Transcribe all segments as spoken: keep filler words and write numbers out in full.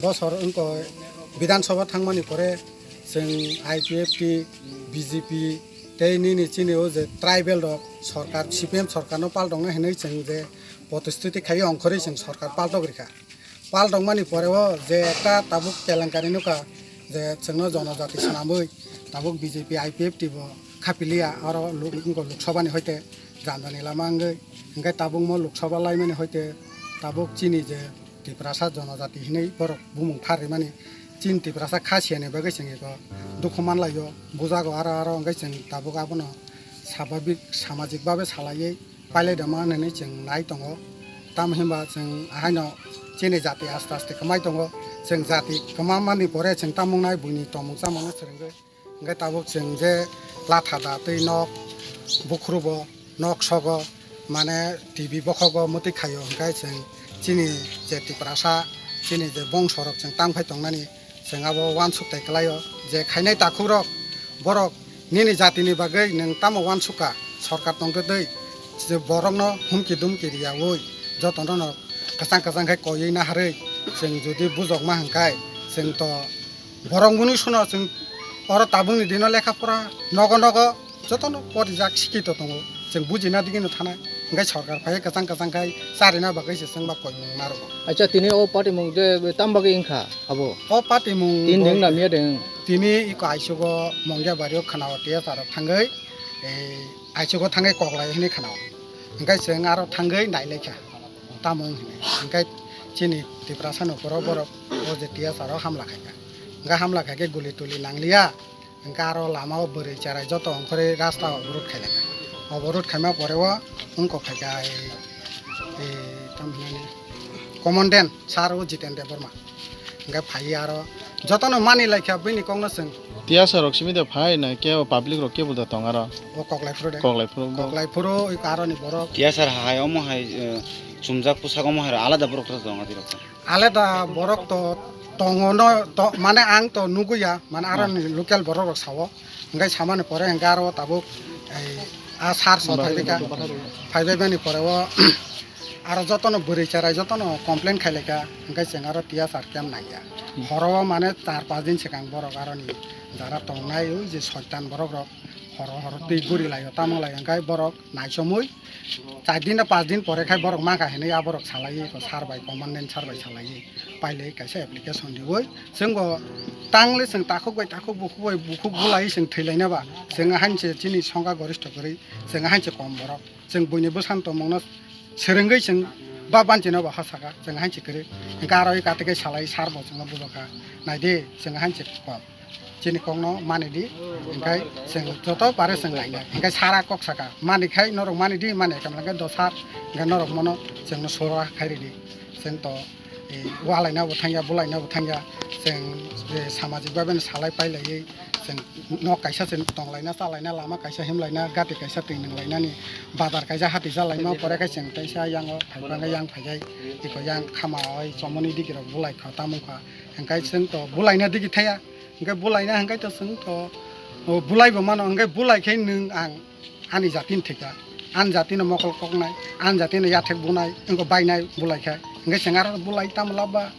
Bosor wngkha Bidhan Sabha thangmani pore chwng I P F T, B J P tei nini chini o je tribal rok sorkar, C P M sorkarno paltokna hinwi chwng je protestiti khai ongkhorwi chwng sorkar paltok rikha. Paltokmani pore o je ekta tabuk kelenkari nukha je chwngno jonojati swnamwi tabuk B J P I P F T bo khapiliya, aro luk-, wngkha Lok Sabhani hoite janjani lama wngwi, hwnkhe tabukmo Lok Sabha laimani hoite tabuk chini je Tiprasa jonojati hinwi borok bumung phar rimani, chini Tiprasa kha siyani bagwi chwng eko dukhu manlaio, bujago aro aro hwnkhe chwng tabuk abono sababik samajik babe salaiwi pailai da man hinwi chwng nai tongo. Tamo hinba chwng ahaino chini jati aste aste kwmai tongo, chwng jati kwma mani pore chwng tamo wngnai buini tongmung chamungno swrwngwi. Hwnkhe tabuk chwng je latha da tei nok bukhrubo, nok sogo, mane T V bokhogo mwtwi khaio, hwnkhe chwng chini je Tiprasa, chini je bongsorok chwng tang phai tongnani, chwng abo uansuk tai kwlaio je khainai takhukrok, borok nini jatini bagwi nwng tamo uansukha, sorkar tongtwtwi je borokno humki dumki riyaui jotono no kwchang kwchang khai koiwi naharwi chwng jodi bujokma hwnkhe chwng to Borok mwnwi sano chwng oro tabukni dino lekha pora nogo nogo jotono porijak sikito tongo. Chwng bujina digino thanai. Hwnkhe sorkar phai kwchang kwchang khai charina bagwi se chwngba koimung narogo. Acha, tini o patimung je tam bagwi wngkha abo? O patimung tin bo deng namya deng. Tini iko aichugo Mongya bario khwnao T S R rok thangwi, ei, aichugo thangwi koklai hwnwi khwnao. Hwnkhe chwng aro thangwi nailaikha. Tamo wng hwnwi. Hwnkhe chini Tiprasa nokoro borok o je T S R o hamla khaikha. Hwnkhe hamla khaikhe guli tuli nangliya. Hwnkhe aro lama o bwrwi cherai joto ongkhorwi rasta oborot khailaikha. Oborot khaima pore o wngkok phaikha ei, ei, tamo hinani commandant sir o Jiten Debbarma. Hwnkhe phaiwi aro jotono mani laikha bini kokno chwng. Tiyasa rok simi de phai na ke o public rok kebo da tong aro? O koklai phuru de. Koklai phuru bo. Koklai phuru oi karoni borok. Tiyasa hai omo hai, eh, chumjak pusak omo hai alada borok rok tong adi rok. Alada borok to tongo no, to, mane ang to nuguya, mane aroni local borok rok sao. Hwnkhe samani pore hwnkhe aro tabuk ei a sir so phailaikha. Phaibai mani pore o aro jotono bwrwi cherai jotono complain khailaikha, hwnkhe chwng aro T S R camp naiya. Horo o mane char pas din swkang borok aroni jara tongnai o je soitan borok rok horo horo twi guri laio, tamo lai hwnkhe borok naichomwi char din na pas din pore khai borok mankha hinwi a borok salaiwi ko sir bai, commandant sir bai salaiwi pailai kaisa application riwi chwngbo tangle chwng takhuk bai takhuk bukhuk bai bukhuk bulai chwng thwilaina ba chwng hainse chini songkha goristo kwrwi chwng hainse kom borok. Chwng buini bwsano tongmungno swrwngwi chwng ba banchino bo ha saka, chwng hainse kwrwi. Hwnkhe aro oi katikhe salai sir bo chwngno bujokha. Naidi, chwng hainse kok. Chini kokno manidi, hwnkhe chwng joto pare chwng lainai. Hwnkhe sara kok saka, mani khai norok manidi, mani khe hwnkhe do sir, hwnkhe norok mono chwngno sora khai ridi. Chwng to, eh, walaina bo thangya, bulaina bo thangya. Chwng, eh, samajik babe no salai pailaiwi. Chwng nok kaisa se tonglaina, chalaina, lama kaisa himlaina, gati kaisa twi nwnglainani, bazar kaisa hati chalaima, pore khe chwng teisa yango phaiphang yang phaikhai, iko yang khama oi chomoni digi rok bulai kha, tamo kha. Hwnkhe chwng to bulaina digi thaya, hwnkhe bulaina hwnkhe to chwng to, o, bulai bo mano, hwnkhe bulai khe nwng ang ani jatini thwikha, ani jatino mokol koknai, ani jatino yathek bunai, wngkha bainai bulai khe, hwnkhe chwng aro bulai tamo labba?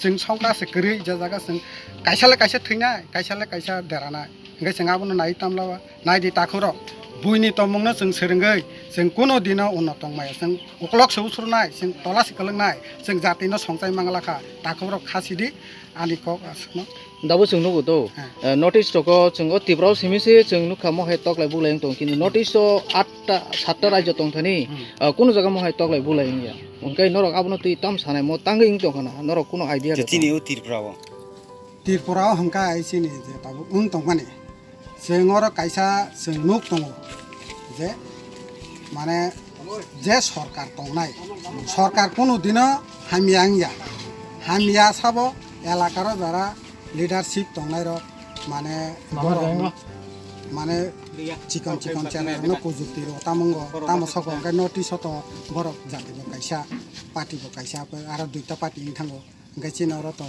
Chwng songkha se kwrwi, je jaga chwng kaisa le kaisa thwinai, kaisa le kaisa deranai. Hwnkhe chwng abono nai tamla ba, nai di takhuk rok. Buini tongmungno chwng swrwngwi, chwng kuno dino uno tongmaya. Chwng uklok se usrunai, chwng tola se kwlwngnai, chwng jatino songchai mangla kha. Takhuk rok kha sidi, ani kok aswkno. Dabo chwng nugo to, eh, North East rok o chwng o Tripura o simi se chwng nukha mo hai toklai buklai wng tong kini. North East o atta satta rajyo tong thani, hmm, eh, kuno jaga mo hai toklai buklai wngya. Hwnkhe norok abono twi tam sanai mo tangwi wng tongkha na, norok kuno idea rw tong? Chini o Tripura o. Tripura o hwnkha ai chini je tabuk wng tongmani. Chwng oro kaisa chwng nuk tongo je mane je sorkar tongnai, sorkar kuno dino hamya wngya. Hamya sabo elakaro jara leadership tongnai rok mane borok mane chikon chikon chera rokno kujukti rw tamung o tamo soko hwnkhe notice o to borok jati bo kaisa party bo kaisa aro duita party wng thango. Hwnkhe chini oro to,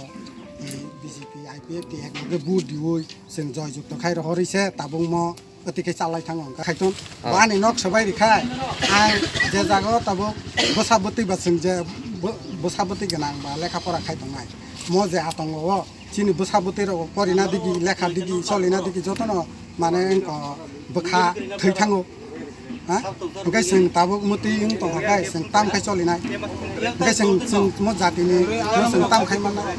eh, B J P, I P F T ek loge vote diui chwng joy jukto khai rohorwi se tabukmo oti khe chalai thango hwnkha. Khaitun ah, bo ani nok swbai rikha, ang je jaga o tabuk bwsa bwtwi ba chwng je bw-, bwsa bwtwi gwnang ba lekha pora khai tongnai. mo je atongo o chini bwsa bwtwi rok porina digi, lekha digi, cholina digi jotono mane wngkha bwkha thwi thango. Ha? Hwnkhe chwng tabuk mwtwi wng tongkha khe chwng tam khai cholinai. Hwnkhe chwng, chwng mo jatini no chwng tam khai mannai.